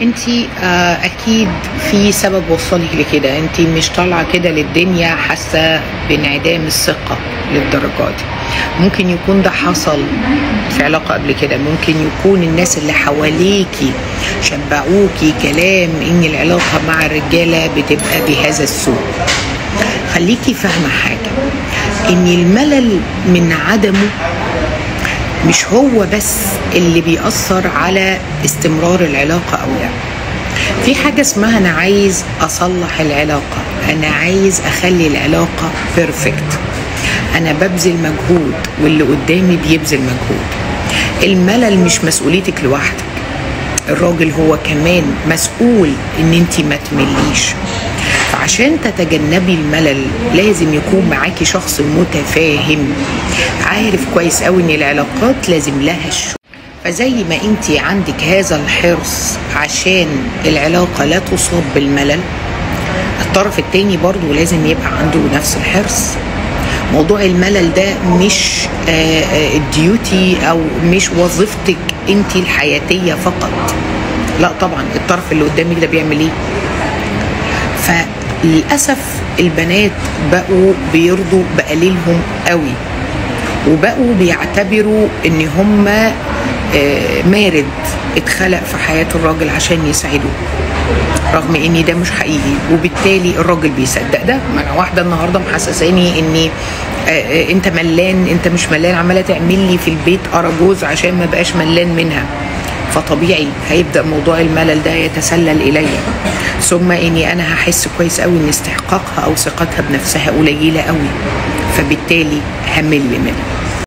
انتي اكيد في سبب وصلك لكده، انتي مش طالعه كده للدنيا حاسه بانعدام الثقة للدرجة دي. ممكن يكون ده حصل في علاقة قبل كده، ممكن يكون الناس اللي حواليكي شبعوكي كلام ان العلاقة مع الرجالة بتبقى بهذا السوء. خليكي فاهمه حاجة، ان الملل من عدمه مش هو بس اللي بيأثر على استمرار العلاقة أو لا. في حاجة اسمها أنا عايز أصلح العلاقة، أنا عايز أخلي العلاقة perfect، أنا ببذل مجهود واللي قدامي بيبذل مجهود. الملل مش مسؤوليتك لوحدك، الراجل هو كمان مسؤول إن انتي ما تمليش. فعشان تتجنبي الملل لازم يكون معاكي شخص متفاهم، عارف كويس قوي ان العلاقات لازم لها الشغل. فزي ما انتي عندك هذا الحرص عشان العلاقة لا تصاب بالملل، الطرف التاني برضو لازم يبقى عنده نفس الحرص. موضوع الملل ده مش الديوتي او مش وظيفتك انتي الحياتية فقط، لا طبعا الطرف اللي قدامك ده بيعمل ايه. فللأسف البنات بقوا بيرضوا بقليلهم قوي، وبقوا بيعتبروا ان هم مارد اتخلق في حياة الراجل عشان يسعده، رغم ان ده مش حقيقي. وبالتالي الراجل بيصدق ده. ما انا واحدة النهارده محسساني اني انت ملان، انت مش ملان، عماله تعمل لي في البيت اراجوز عشان ما بقاش ملان منها. فطبيعي هيبدأ موضوع الملل ده يتسلل إلي. ثم إني أنا هحس كويس قوي إن استحقاقها أو ثقتها بنفسها قليلة قوي، فبالتالي همل منها.